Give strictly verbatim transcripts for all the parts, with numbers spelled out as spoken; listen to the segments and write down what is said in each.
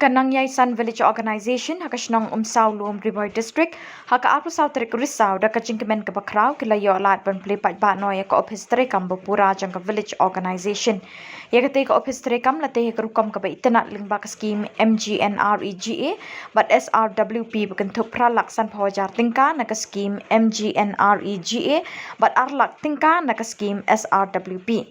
Ka Nongïaishan Village Organization ha ka shnong Umsaw Lum, Ri Bhoi District, ha ka arphew saw tarik Risaw, da ka jingkmen kaba khraw ki la ïoh lad ban plie paidbah noh ïa ka ophis treikam ba pura jong ka Village Organization. Ïa katei ka ophis treikam la tei ha ka rukom kaba itynnad lyngba ka skim M G N R E G A bad S R W P ba kynthup phra lak sanphew hajar tyngka na ka skim M G N R E G A bad ar lak tyngka na ka skim S R W P.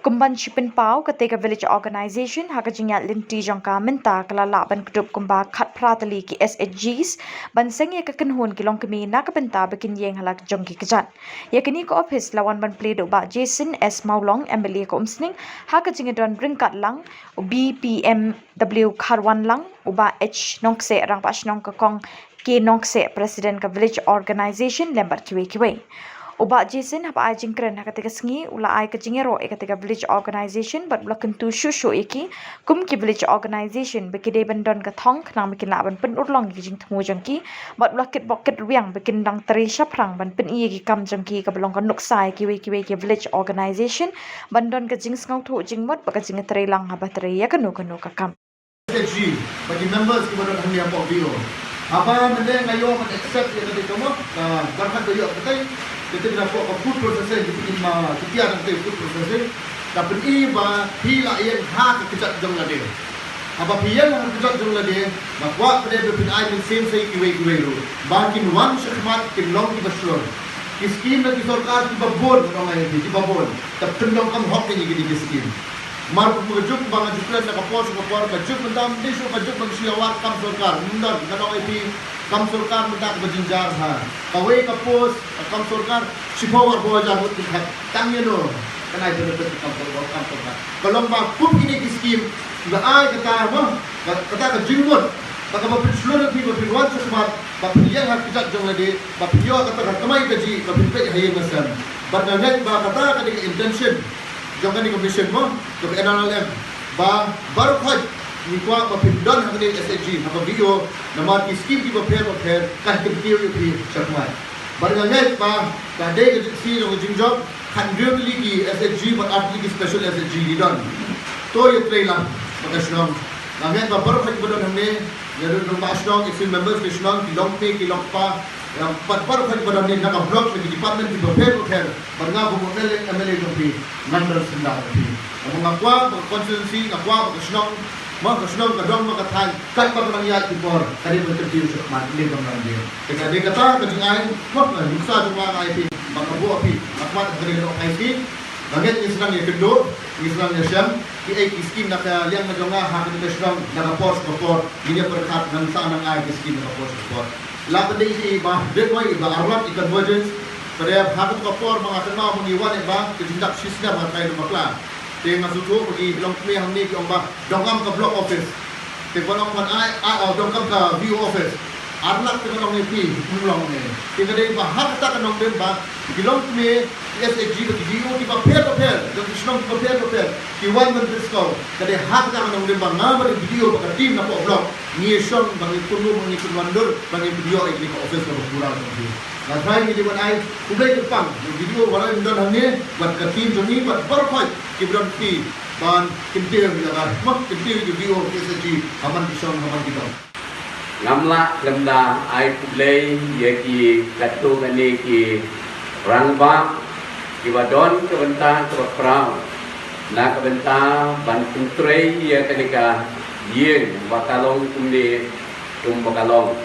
Kum ban shi pynpaw, katei ka Village Organization ha ka jingïaid lynti jong ka mynta ka la lah ban kdup kumba khatphra tylli ki S H Gs ban seng ïa ka kynhun ki longkmie na ka bynta ba kin ïeng ha la jong ki kjat. Ïa kane ka ophis la wan ban plie da u Bah Jason S Mawlong, M L A ka Umsning, ha ka jingdon ryngkat lang u B P M W Kharwan Lang, u Bah H Nongkseh, Rangbah Shnong, ka Kong K Nongkseh, President ka Village Organization, lem bad kiwei kiwei. U Bah Jason, haba ai jingkren ha katei ka sngi, u la ai ka jingïaroh ïa katei ka Village Organization bad u la kyntu shuh shuh ïa ki kum ki Village Organization ba ki dei ban don ka thong khnang ba kin lah ban pynurlong ïa ki jingthmu jong ki, bad u la kitbok kitrwiang ba kin dang trei shaphrang ban pyni ïa ki kam jong ki kaba long ka nuksa ïa kiwei kiwei ki Village Organization ban don ka jingsngewthuh jingmut bad ka jingtrei lang haba trei ïa kano kano ka kam. Secretary bad ki members kiba don hangne hapoh V O. Haba mynne nga ïoh ban accept ïa kata ka mo, ka barkhat ka ïoh katei, katei na pok ka food processing, kita ma kita dang tei food processing. Ka pyni ba phi la ïeng ha ka kjat jong lade. Haba phi ïeng ha ka kjat jong lade, nga kwah pat ba phin ai mynsiem sa ïa kiwei kiwei ruh ba kin wan shakhmat, kin long kiba shlur. Ki skim na ki sorkar kiba bun, nga ong ïa phi, kiba bun. Te pyndonkam hok ïa kine ki skim. Mar kum ka juk ba nga ju kren na ka por sha ka por, ka juk mynta ym dei shuh ka juk ba ngi shu ïa wad kam sorkar. Ym don, nga ong ïa phi, kam sorkar mynta kaba jynjar ha. Kawei ka post, ka kam sorkar, shiphew arphew hajar ngut ki khat. Tang ïa no, kan ai benefit ka kam sorkar, kam sorkar. Ka long ba kum kine ki skim, nga ai kata mo, ka-, kata ka jingmut, ba kaba pynshlur ïa phi ba phin wan shakhmat, ba phin ïeng ha ka kjat jong lade, ba phin ïoh kata ka kamai kajih, ba phin peit ha ïing ha sem. Bad nga ngeit ba kata ka dei ka intention jong kane ka mission mo, jong ka N R L M, ba baroh khoit ngi kwah ba phin don ha kane ka S H G, ha ka V O, namar ki skim kiba pher bapher kan kyntiew ïa phi shakhmat. Bad nga ngeit ba ka dei ka jingsi jong ka jingjop, khathynriew tylli ki S H G bad ar tylli ki special S H G ki don. To ïatrei lang bad ka shnong. Nga ngeit ba baroh khoit kiba don hangne, ïa don rangbah shnong, council members ka shnong, ki longkmie ki longkpa, ïa bad baroh khoit kiba don hangne na ka block, na ki department kiba pher bapher, bad nga kum u M L A, M L A jong phi, ngan don syndah ïa phi. Namar nga kwah ba ka constituency, nga kwah ba ka shnong, ma ka shnong, ka dong, ma ka thaiñ, katba ka nang ïaid ki por, ka dei ban kyntiew shakhmat, ne ban nang dei. Te ka dei kata ka jingai, ma ka nuksa jong nga ïa phi, ba ka buh ïa phi, shakhmat ka dei ka dok hai phi. Nga ngeit ngi sdang ïa kynduh, ngi sdang ïa shem, kiei ki skim na ka liang na jong nga ha kane ka shnong, na ka por sha ka por, ngin ïa pyrkhat ngan sa nang ai ki skim na ka por sha ka por. La ka dei i ba, dei mo i ba arlap i convergence, ka dei ha katu ka por ba nga kynmaw ba ngi wan i ba, ka jingdap shisnem ha ka trai bakla. Te nga sngewthuh ba ki longkmie hangne ki ong ba, donkam ka block office. Te ba long ban ai, ai, oh, donkam ka V O office. Ar lak te ka long ïa phi, ym long ne. Te ka dei ba ha kata ka nongrim ba, ki longkmie, ki S H G ba ki V O kiba pher bapher, jong ki shnong kiba pher bapher, ki wan ban pynskhem. Ka dei ha kata ka nongrim ba nga bad i V D O bad ka team na poh block, ngi shong ba ngi pynlong, ba ngi pynwandur, ba ngi pynïoh ïa kane ka office kaba pura jong phi. Nga trai ngi dei ban ai khublei kyrpang ïa i V D O ba la ïa don hangne bad ka team jong ngi bad baroh khoit kiba don kti ban kyntiew ïa ka, ma kyntiew ïa i V D O, ki S H G ha man ki shong, ha man ki dong. Ngam lah khlem da ai khublei ïa ki katto katne ki rangbah kiba don ka bynta kaba khraw na ka bynta ban pyntrei ïa kane ka ïing ba ka long kumne kum ba ka long.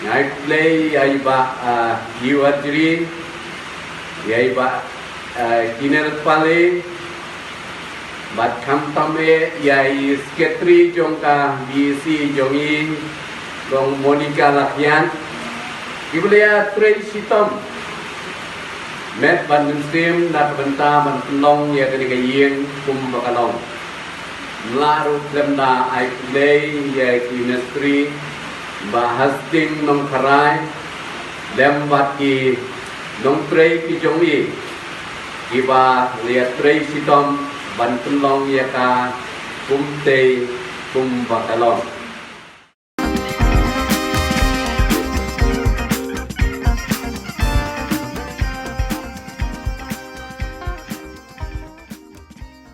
Nga ai khublei ïa i Bah, ah, Liu Arjri, ïa i Bah, ah, Kiner Pale, bad khamtam eh ïa i Secretary jong ka V A C jong i, Kong Monica Lakian, kiba la ïa trei shitom met bad mynsiem na ka bynta ban pynlong ïa kane ka ïing kum ba ka long. Nga ruh khlem da ai khublei ïa ki ministry, Bah Hasting Nongkharai, lem bad ki nongtrei ki jong i, kiba la ïa trei shitom ban pynlong ïa ka kumtei kum ba ka long.